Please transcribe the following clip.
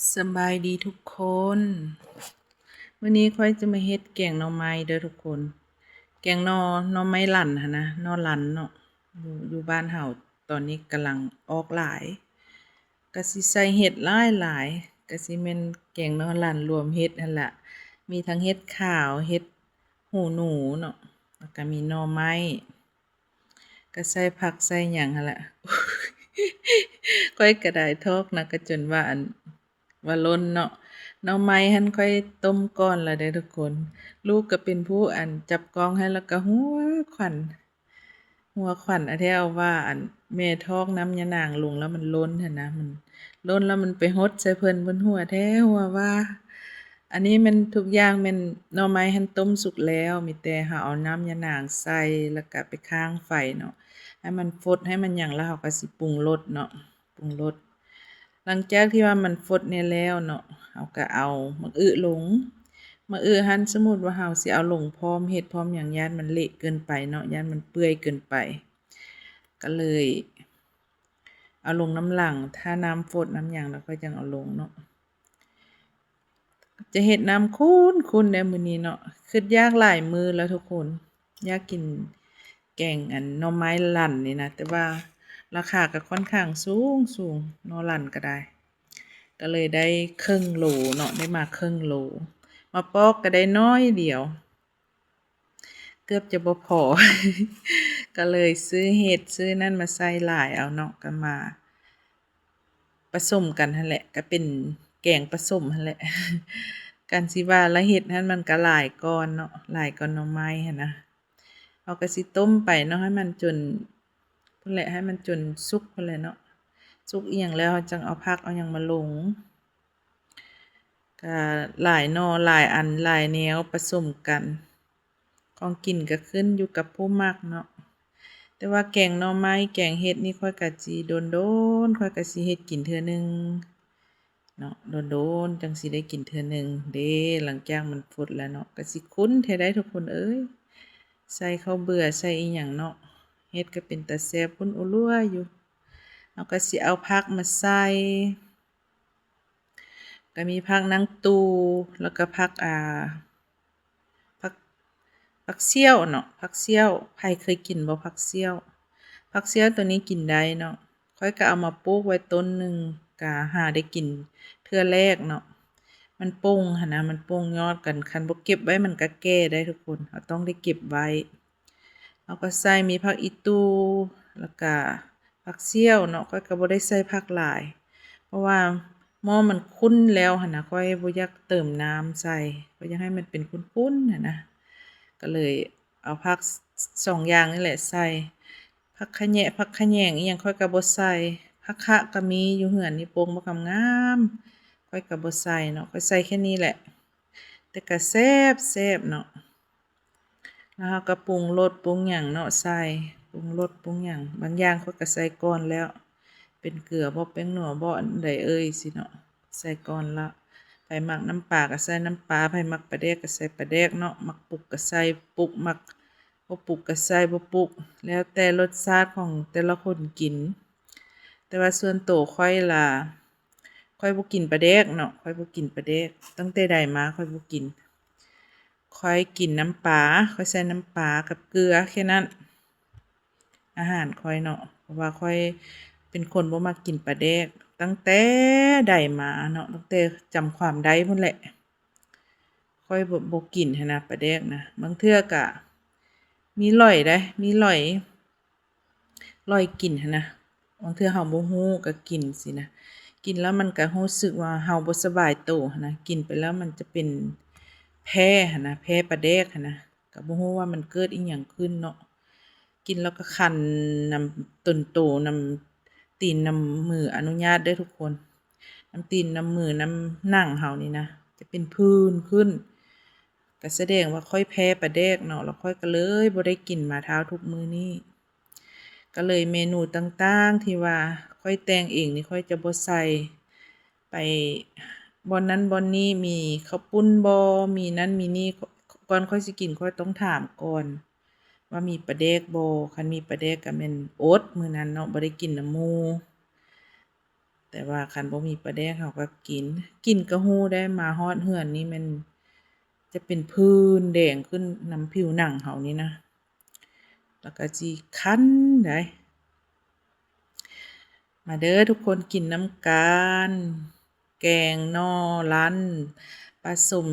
ສະບາຍດີທຸກຄົນ. ມື້ນີ້ຂ້ອຍຈະມາເຮັດແກງໜໍ່ໄມ້ເດີທຸກຄົນ. ແກງໜໍ່ ໜໍ່ໄມ້ລັນຫັ້ນນະ, ໜໍ່ລັນເນາະ. ຢູ່ ຢູ່ບ້ານເຮົາຕອນນີ້ກຳລັງອອກຫຼາຍ. ກະຊິໃສ່ເຫັດຫຼາຍໆ, ກະຊິແມ່ນແກງໜໍ່ລັນລວມເຫັດຫັ້ນລະ. ມີທັງເຫັດຂາວ, ເຫັດຫູໜູເນາະ, ແລ້ວກະມີໜໍ່ໄມ້. ກະໃສ່ຜັກໃສ່ຫຍັງຫັ້ນລະ. ຂ້ອຍກະໄດ້ທອກນະ ກະຈົນວ່າ ອັນ ວ່າຫຼົ່ນເນາະ. ໜໍ່ໄມ້ຫັ້ນຂ້ອຍຕົ້ມກ່ອນລະເດີທຸກຄົນ. ລູກກະເປັນຜູ້ ອັນ ຈັບກ້ອງໃຫ້ ແລ້ວກະຫົວຂວັນ ຫົວຂວັນອະແທ້ ເອົາວ່າ ອັນ ແມ່ທອກນ້ຳຍານາງລົງແລ້ວມັນຫຼົ່ນຫັ້ນນະ, ມັນຫຼົ່ນແລ້ວມັນໄປຫົດໃສ່ເພິ່ນ ເພິ່ນຫົວແທ້ຫົວວ່າ. ອັນນີ້ແມ່ນທຸກຢ່າງແມ່ນໜໍ່ໄມ້ຫັ້ນຕົ້ມສຸກແລ້ວ, ມີແຕ່ເຮົາເອົານ້ຳຍານາງໃສ່ ແລ້ວກະໄປຄ້າງໄຟເນາະ ໃຫ້ມັນຟົດ ໃຫ້ມັນຫຍັງ ແລ້ວເຮົາກະຊິປຸງລົດເນາະ, ປຸງລົດ. ຫຼັງຈາກທີ່ວ່າມັນຟົດແດ່ແລ້ວເນາະ, ເຮົາກະເອົາໝາກອຶລົງ. ໝາກອຶຫັ້ນ ສົມມຸດວ່າເຮົາຊິເອົາລົງພ້ອມເຫັດພ້ອມຫຍັງ ຢ້ານມັນເລະເກີນໄປເນາະ, ຢ້ານມັນເປື່ອຍເກີນໄປ. ກະເລີຍເອົາລົງນຳຫຼັງ, ຖ້ານ້ຳຟົດນ້ຳຫຍັງແລ້ວຂ້ອຍຈັ່ງເອົາລົງເນາະ. ຈະເຮັດນ້ຳຂຸ້ນໆ ເດ້ມື້ນີ້ເນາະ. ຄຶດຢາກຫຼາຍມື້ແລ້ວທຸກຄົນ, ຢາກກິນແກງ ອັນ ໜໍ່ໄມ້ລັນນີ້ນະ, ແຕ່ວ່າລາຄາກະຂ້ອນຂ້າງສູງໆ ໜໍ່ລັນກະໄດ້. ກະເລີຍໄດ້ເຄິ່ງໂລເນາະ, ໄດ້ມາເຄິ່ງໂລ. ມາປອກກະໄດ້ໜ້ອຍດຽວ ເກືອບຈະບໍ່ພໍ ກະເລີຍຊື້ເຫັດ ຊື້ນັ້ນມາໃສ່ຫຼາຍເອົາເນາະ, ກະມາປະສົມກັນຫັ້ນແຫຼະ, ກະເປັນແກງປະສົມຫັ້ນແຫຼະ. ການຊິວ່າລະເຫັດຫັ້ນມັນກະຫຼາຍກ່ອນເນາະ, ຫຼາຍກ່ອນໜໍ່ໄມ້ຫັ້ນນະ. ເຮົາກະຊິຕົ້ມໄປເນາະ ໃຫ້ມັນຈົນ ພຸ້ນແຫຼະ ໃຫ້ມັນຈົນສຸກພຸ້ນແຫຼະເນາະ. ສຸກອີ່ຫຍັງແລ້ວ ເຮົາຈັ່ງເອົາຜັກເອົາຫຍັງມາລົງ. ກະຫຼາຍໜໍ່ ຫຼາຍອັນ ຫຼາຍແນວປະສົມກັນ. ຂອງກິນກະຂຶ້ນຢູ່ກັບຜູ້ມັກເນາະ. ແຕ່ວ່າແກງໜໍ່ໄມ້ ແກງເຫັດນີ້ ຂ້ອຍກະຊິດົນໆ ຂ້ອຍກະຊິເຮັດກິນເທື່ອໜຶ່ງເນາະ, ດົນໆ ຈັ່ງຊິໄດ້ກິນເທື່ອໜຶ່ງເດ້. ຫຼັງຈາກມັນຟົດແລ້ວເນາະ ກະຊິຂຸ້ນແທ້ໃດ໋ທຸກຄົນເອີຍ. ໃສ່ເຂົ້າເບືອ ໃສ່ອີ່ຫຍັງເນາະ, ເຫັດກະເປັນຕາແຊບຂຸ້ນອູ່ລ່ວຢູ່. ເຮົາກະຊິເອົາຜັກມາໃສ່ ກະມີຜັກນາງຕູ່ ແລ້ວກະຜັກ ອ່າ ຜັກ ຜັກສ່ຽວເນາະ, ຜັກສ່ຽວ. ໃຜເຄີຍກິນບໍ່ຜັກສ່ຽວ? ຜັກສ່ຽວໂຕນີ້ກິນໄດ້ເນາະ. ຂ້ອຍກະເອົາມາປູກໄວ້ຕົ້ນໜຶ່ງ ກະຫາໄດ້ກິນເທື່ອແລກເນາະ. ມັນປົ່ງຫັ້ນນະ, ມັນປົ່ງຍອດກັນ, ຄັນບໍ່ເກັບໄວ້ມັນກະແກ່ໄດ໋ທຸກຄົນ, ເຮົາຕ້ອງໄດ້ເກັບໄວ້. ເຮົາກະໃສ່ມີຜັກອີ່ຕູ່ ແລ້ວກະ ຜັກສ່ຽວເນາະ, ຂ້ອຍກະບໍ່ໄດ້ໃສ່ຜັກຫຼາຍ ເພາະວ່າໝໍ້ມັນຂຸ້ນແລ້ວຫັ້ນນະ, ຂ້ອຍບໍ່ຢາກເຕີມນ້ຳໃສ່, ຂ້ອຍຢາກໃຫ້ມັນເປັນຂຸ້ນໆຫັ້ນນະ. ກະເລີຍເອົາຜັກສອງຢ່າງນີ້ແຫຼະໃສ່, ຜັກຂະແຍະ ຜັກຂະແຍງອີ່ຫຍັງຂ້ອຍກະບໍ່ໃສ່. ຜັກຄະກະມີຢູ່ເຮືອນນີ້ ປົ່ງບັກງາມໆ, ຂ້ອຍກະບໍ່ໃສ່ເນາະ, ຂ້ອຍໃສ່ແຄ່ນີ້ແຫຼະ. ແຕ່ກະແຊບໆເນາະ. ແລ້ວເຮົາກະປຸງລົດປຸງຫຍັງເນາະ, ໃສ່ ປຸງລົດປຸງຫຍັງ. ບາງຢ່າງຂ້ອຍກະໃສ່ກ່ອນແລ້ວ, ເປັນເກືອບໍ ແປ້ງນົວບໍ ອັນໃດເອີຍຊີ້ເນາະ, ໃສ່ກ່ອນລະ. ໃຜມັກນ້ຳປາກະໃສ່ນ້ຳປາ, ໃຜມັກປາແດກກະໃສ່ປາແດກເນາະ, ມັກປຸກກະໃສ່ປຸກ, ມັກບໍ່ປຸກກະໃສ່ບໍ່ປຸກ, ແລ້ວແຕ່ລົດຊາດຂອງແຕ່ລະຄົນກິນ. ແຕ່ວ່າສ່ວນໂຕຂ້ອຍລະ ຂ້ອຍບໍ່ກິນປາແດກເນາະ, ຂ້ອຍບໍ່ກິນປາແດກ, ຕັ້ງແຕ່ໃດມາຂ້ອຍບໍ່ກິນ. ຂ້ອຍກິນນ້ຳປາ, ຂ້ອຍໃສ່ນ້ຳປາກັບເກືອແຄ່ນັ້ນ ອາຫານຂ້ອຍເນາະ, ເພາະວ່າຂ້ອຍເປັນຄົນບໍ່ມັກກິນປາແດກ ຕັ້ງແຕ່ໃດມາເນາະ, ຕັ້ງແຕ່ຈຳຄວາມໄດ້ພຸ້ນແຫຼະ. ຂ້ອຍບໍ່ ບໍ່ກິນຫັ້ນນະ ປາແດກນະ. ບາງເທື່ອກະມີຫຼອຍໃດ໋, ມີຫຼອຍ ລອຍກິນຫັ້ນນະ, ບາງເທື່ອເຮົາບໍ່ຮູ້ກະກິນຊີ້ນະ. ກິນແລ້ວມັນກະຮູ້ສຶກວ່າເຮົາບໍ່ສະບາຍໂຕຫັ້ນນະ, ກິນໄປແລ້ວມັນຈະເປັນແພ້ຫັ້ນນະ, ແພ້ປາແດກຫັ້ນນະ. ກະບໍ່ຮູ້ວ່າມັນເກີດອີ່ຫຍັງຂຶ້ນເນາະ, ກິນແລ້ວກະຄັນນຳຕົນໂຕ, ນຳຕີນນຳມື, ອະນຸຍາດເດີທຸກຄົນ, ນຳຕີນນຳມືນຳໜັງເຮົານີ້ນະ ຈະເປັນຜື່ນຂຶ້ນ. ກະສະແດງວ່າຂ້ອຍແພ້ປາແດກເນາະ, ແລ້ວຂ້ອຍກະເລີຍບໍ່ໄດ້ກິນມາທ້າວທຸກມື້ນີ້. ກະເລີຍເມນູຕ່າງໆທີ່ວ່າຂ້ອຍແຕ່ງເອງນີ້ ຂ້ອຍຈະບໍ່ໃສ່. ໄປບ່ອນນັ້ນບ່ອນນີ້ ມີເຂົ້າປຸ້ນບໍ ມີນັ້ນມີນີ້, ກ່ອນຂ້ອຍຊິກິນ ຂ້ອຍຕ້ອງຖາມກ່ອນວ່າມີປາແດກບໍ. ຄັນມີປາແດກກະແມ່ນອົດມື້ນັ້ນເນາະ, ບໍ່ໄດ້ກິນນຳໝູ່. ແຕ່ວ່າຄັນບໍ່ມີປາແດກເຮົາກໍກິນ ກິນກໍຮູ້ໄດ້ ມາຮອດເຮືອນນີ້ແມ່ນຈະເປັນຜື່ນແດງຂຶ້ນນຳຜິວໜັງເຮົານີ້ນະ ແລ້ວກໍຊິຄັນໄດ໋. ມາເດີທຸກຄົນ ກິນນຳກັນ ແກງໜໍ່ລັນ ປະສົມ